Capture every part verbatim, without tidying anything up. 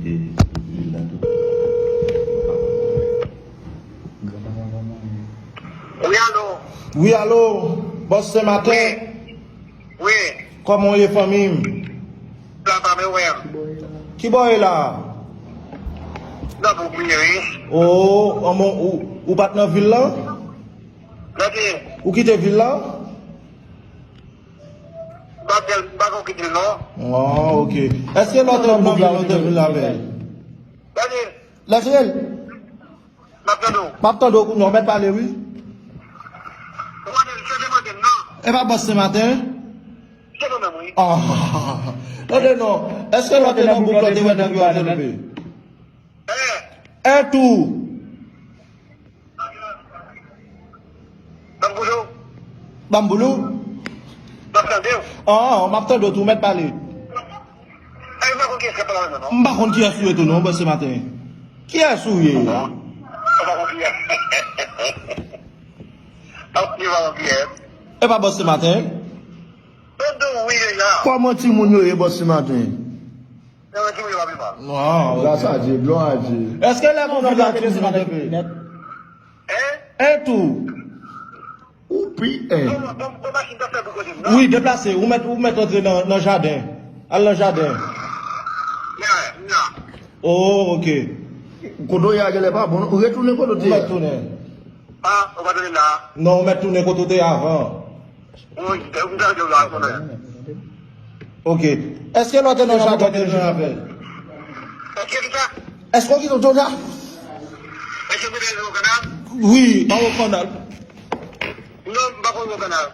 Wi, alo. Wi, alo. Bòs Senmaten. Wi. Kòman w ye, fanmi m? Sa va, men wè. Ki bò w ye la? Nan bouk mwen ye, wi. O, anmon, ou, ou pa t nan vil lan? Nan ki? Ou kite vil lan? M pa t, m pa t kite l, non. Ah, ok. Èske lè w te nan bouk la, ou te vin avè l? Nan ki? Lèzrel. M ap tande w. M ap tande w kounye a, w mèt pale, wi. Ou pa tande, se demande m, non. E pa bòs Senmaten? Se nou menm, wi. Ah. Tande non. Èske lè w te nan bouk la, w te wè nèg yo ap leve? Eh. En tou. Ban m boulou. Ban m boulou? M ap tande w. Ah, m ap tande w tou, w mèt pale. Ay, m pa konn kiyès k ap pale avè m nan, non. M pa konn kiyès ou ye tou non, bòs Senmaten. Kiyès ou ye? M pa konn kiyès. M pa konn kiyès. E pa bòs Senmaten? Tande w wi deja. Kòman timoun yo ye, bòs Senmaten? Nan timoun yo pa pi mal. Non, ok. Gras a Dye, glwa a Dye. Èske lè moun ap la timoun ap fè? Hein? En tou. Ou pi en. Wi, deplase. Ou mèt, ou mèt antre nan, nan jaden. Al nan jaden. Oh, ok. Kote w ye a genlè pa bon. Ou retounen kote w te ye a. Ou mèt tounen. Ah, ou pa tounen la. Non, ou mèt tounen kote w te ye avan. Wi, ou mèt tounen la kounye a. Ok. Èske lè w te nan jaden w te jwe avè l? Èske kisa? Èske w kite w te la? Èske w te nan kanal? Wi, anwo kanal. Non, m pa konn anwo kanal.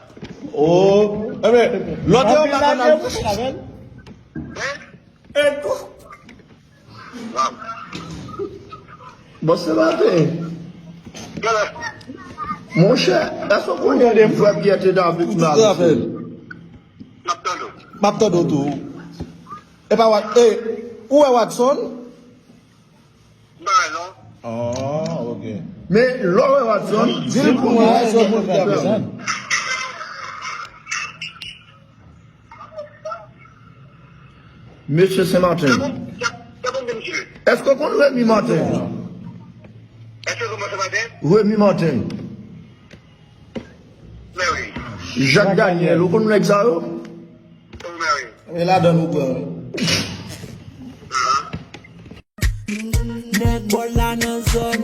Oh, enben, lè w te anba kanal. Hein? Bòs Senmaten. Monchè, èske w konnen vrè Pyè te David nan Ayiti? M ap tande w. M ap tande w tou. E pa Wat-, e, ou wè Watson? M pa wè non. Ah, ok. Men lè w wè Watson, di l pou mwen, Watson pou l fè apre sa. Mesye Senmaten. Èske w konn Remy Martin? Èske w konn Remy Martin? Remy Martin. Jacques Daniel, ou konn nèg sa yo? E ladan nou pran. Nèg bò la nan zòn.